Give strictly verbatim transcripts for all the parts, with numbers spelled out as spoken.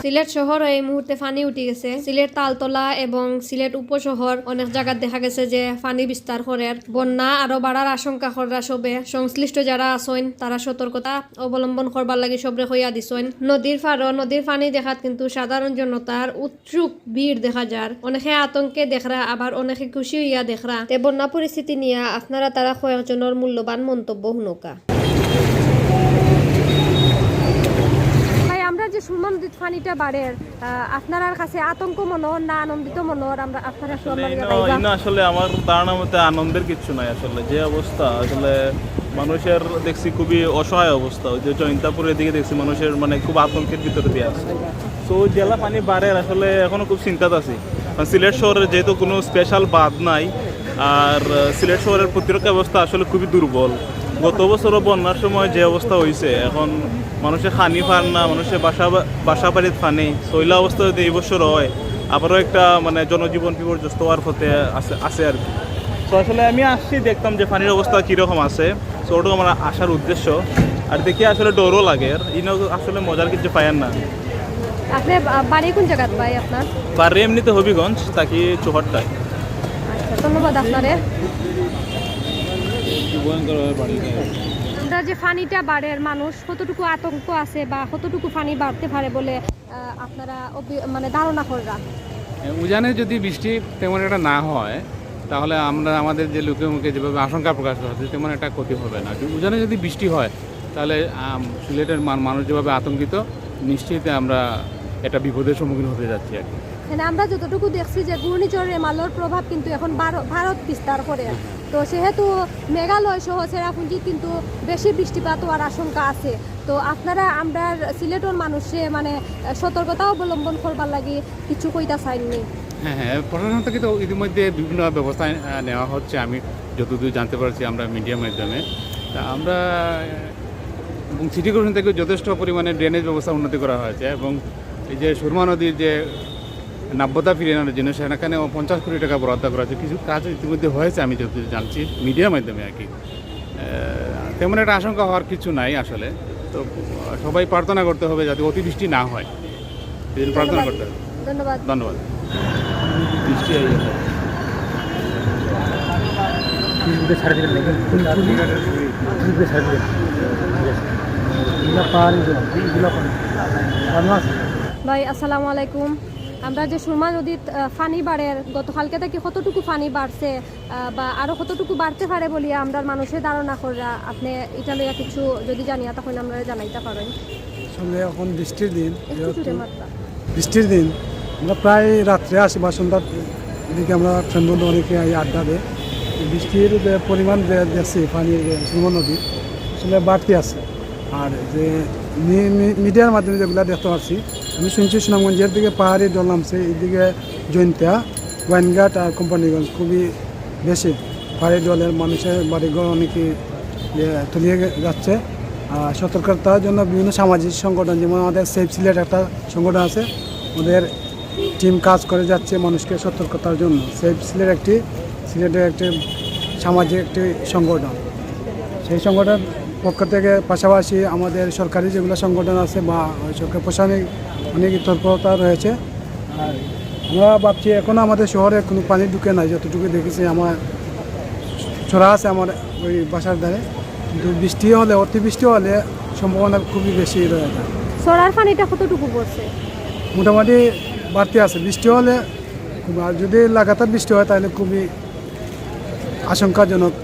সিলেট শহরো এই মুহূর্তে পানি উঠি গেছে। সিলেট তালতলা এবং সিলেট উপশহর অনেক জাগাত দেখা গেছে যে পানি বিস্তার করের। বন্যা আরো বাড়ার আশঙ্কা কররা সবে। সংশ্লিষ্ট যারা আছইন, তারা সতর্কতা অবলম্বন করবার লাগি সবরে কইয়া দিছইন। নদীর পারো, নদীর পানি দেখাত কিন্তু সাধারণ জনতার উৎসুক ভিড় দেখা যার। অনেকে আতঙ্কে দেখরা, আবার অনেকে খুশি হইয়া দেখরা। তে বন্যা পরিস্থিতি নিয়া আপনারা তারা কয়েকজনর মূল্যবান মন্তব্য হুনউক্কা। ভাই, আমরা যে সুরমা নদীত পানিটা বাড়ের, আহ, আপনারার কাছে আতঙ্ক মনে অর না আনন্দিত মনে অর? আমরা আপনারা একটু আসলে আমরা ইনো, জানাইবা। ইনো আসলে আমার ধারণা মতে আনন্দের কিচ্ছু নাই আসলে। যে অবস্থা আসলে মানুষের দেখছি খুবই অসহায় অবস্থা। ওই যে জৈন্তাপুরের দিকে দেখছি মানুষের মানে খুব আতঙ্কের ভিতরে দিয়ে আছে। তো জেলা পানি বাড়ের আসলে এখনো খুব চিন্তাত আছি। কারণ সিলেট শহরে যেহেতু কোনো স্পেশাল বাঁধ নাই, আর আহ, সিলেট শহরের প্রতিরক্ষা ব্যবস্থা আসলে খুবই দুর্বল। গত বছরও বন্যার সময় যে অবস্থা হয়েছে, এখন মানুষে খানি পার না, মানুষে বাসা বা-, বাসা বাড়িত পানি, সইলা অবস্থা যদি এই বছর হয়, আবারও একটা মানে জনজীবন বিপর্যস্ত হওয়ার পথে আছে, আছে আর কি। তো আসলে আমি আসছি, দেখতাম যে পানির অবস্থা কীরকম আছে, তো ওটাও আমার আসার উদ্দেশ্য। আর দেখি আসলে ডরও লাগে, ইনো আসলে মজার কিছু পাইয়ার না। আপনি, আহ, বাড়ি কোন জায়গাত ভাই আপনার? বাড়ি এমনিতে হবিগঞ্জ, থাকি চৌহাট্টায়। আচ্ছা, ধন্যবাদ আপনারে। আমরা যে পানিটা বাড়ের, মানুষ কতটুকু আতঙ্ক আছে বা কতটুকু পানি বাড়তে পারে বলে, আহ, আপনারা অভি-, মানে ধারণা কররা? এ, উজানে যদি বৃষ্টি তেমন একটা না হয়, তাহলে আমরা আমাদের যে লোকে মুখে যেভাবে আশঙ্কা প্রকাশ করা হচ্ছে, তেমন একটা ক্ষতি হবে না। উজানে যদি বৃষ্টি হয়, তাহলে, আম, সিলেটের মান-, মানুষ যেভাবে আতঙ্কিত, নিশ্চিত আমরা একটা বিপদের সম্মুখীন হতে যাচ্ছি আর কি। মানে আমরা যতটুকু দেখছি যে ঘূর্ণিঝড় রেমালর প্রভাব কিন্তু এখন ভার-, ভারত বিস্তার করে। তো সেহেতু মেঘালয় সহ চেরাপুঞ্জি কিন্তু বেশি বৃষ্টিপাত হওয়ার আশঙ্কা আছে। তো আপনারা আমরার সিলেটর মানুষে মানে সতর্কতা অবলম্বন করবার লাগি কিছু কইতা চাইননি? হ্যাঁ, হ্যাঁ, প্রশাসন থেকে তো ইতিমধ্যে বিভিন্ন ব্যবস্থা, আহ, নেওয়া হচ্ছে। আমি যতদূর জানতে পারছি আমরা মিডিয়ার মাধ্যমে, তা আমরা, আহ, এবং সিটি কর্পোরেশন থেকে যথেষ্ট পরিমাণে ড্রেনেজ ব্যবস্থা উন্নতি করা হয়েছে এবং এই যে সুরমা নদীর যে নাব্যতা ফিরিয়ে আনার জন্য সেখানে পঞ্চাশ কোটি টাকা বরাদ্দ করা হয়েছে। কিছু কাজ ইতিমধ্যে হয়েছে, আমি যতদূর জানছি মিডিয়ার মাধ্যমে আর কি। আহ, তেমন একটা আশঙ্কা হওয়ার কিছু নাই আসলে। তো, আহ, সবাই প্রার্থনা করতে হবে যাতে অতিবৃষ্টি না হয়, এই জন্য প্রার্থনা ধন্যবাদ। করতে হবে। ধন্যবাদ। ধন্যবাদ। বৃষ্টি হয়ে গেছে। ভাই, আসসালামু আলাইকুম। আমরা যে সুরমা নদীত, আহ, পানি বাড়ের, গতকালকে থাকি কতটুকু পানি বাড়ছে, আহ, বা আরো কতটুকু বাড়তে পারে বলিয়া আমরার মানুষে ধারণা কররা, আপনি ইটা লইয়া কিছু যদি জানিয়া তখন আমরা জানাইতা পারেন। আসলে এখন বৃষ্টির দিন, একটু জোরে যেহেতু মাতবা। বৃষ্টির দিন, আমরা প্রায় রাত্রে আসি বা সন্ধ্যার দিকে আমরা ফ্রেন্ড বন্ধু অনেকে এই আড্ডা দেয়। বৃষ্টির যে পরিমাণ দে-, দেখছি, পানির যে সুরমা নদী আসলে বাড়তি আছে। আর যে মি-, মি-, মিডিয়ার মাধ্যমে যেগুলা দেখতে পাচ্ছি, আমি শুনছি সুনামগঞ্জের দিকে পাহাড়ি ঢল নামছে, এইদিকে জৈন্তা, গোয়াইনঘাট আর কোম্পানিগঞ্জ খুবই বেশি পাহাড়ি ঢলের মানুষের বাড়িঘর অনেকে, ইয়ে, তলিয়ে গে-, যাচ্ছে। আর সতর্কতার জন্য বিভিন্ন সামাজিক সংগঠন, যেমন আমাদের সেভ সিলেট একটা সংগঠন আছে, ওদের টিম কাজ করে যাচ্ছে মানুষকে সতর্কতার জন্য। সেভ সিলেট একটি, সিলেটের একটি সামাজিক একটি সংগঠন। সেই সংগঠন পক্ষ থেকে পাশাপাশি আমাদের সরকারি যেগুলো সংগঠন আছে বা সরকার প্রশাসনিক অনেক তৎপরতা রয়েছে। আর আমরা ভাবছি এখনো আমাদের শহরে কোনো পানি ঢুকে নাই, যতটুকু দেখেছি আমার ছড়া আছে আমার ওই বাসার ধারে, কিন্তু বৃষ্টি হলে, অতিবৃষ্টি হলে সম্ভাবনা খুবই বেশি রয়েছে। ছড়ার পানিটা কতটুকু পড়ছে? মোটামুটি বাড়তি আছে, বৃষ্টি হলে খুব, আর যদি লাগাতার বৃষ্টি হয় তাহলে খুবই আশঙ্কাজনক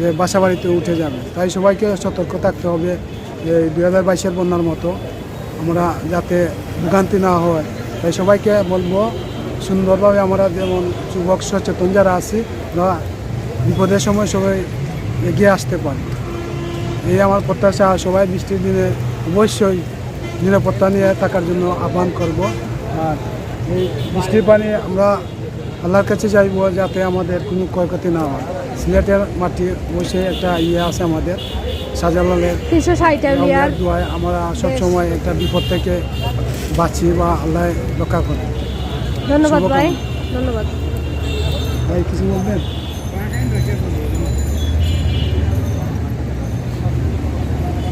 যে বাসা বাড়িতে উঠে যাবে। তাই সবাইকে সতর্ক থাকতে হবে, এই দুই হাজার বাইশের বন্যার মতো আমরা যাতে ভোগান্তি না হয়। তাই সবাইকে বলবো, সুন্দরভাবে আমরা যেমন যুবক সচেতন যারা আছি, আমরা বিপদের সময় সবাই এগিয়ে আসতে পারি, এই আমার প্রত্যাশা। সবাই বৃষ্টির দিনে অবশ্যই নিরাপত্তা নিয়ে থাকার জন্য আহ্বান করব। আর এই বৃষ্টির পানি আমরা আল্লাহর কাছে চাইবো যাতে আমাদের কোনো ক্ষয়ক্ষতি না হয়। সিলেটের মাটি অবশ্যই একটা ইয়ে আছে আমাদের, শাহজালালের তিনশো ষাট এর আউলিয়ার ইয়ার। দোয়ায় আমরা সব বেশ। সময় একটা বিপদ থেকে বাঁচি বা আল্লাহ রক্ষা করে। ধন্যবাদ ভাই, শুভকামনা। ধন্যবাদ। ভাই, কিছু বলবেন?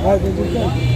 ভাই, বলবেন তো?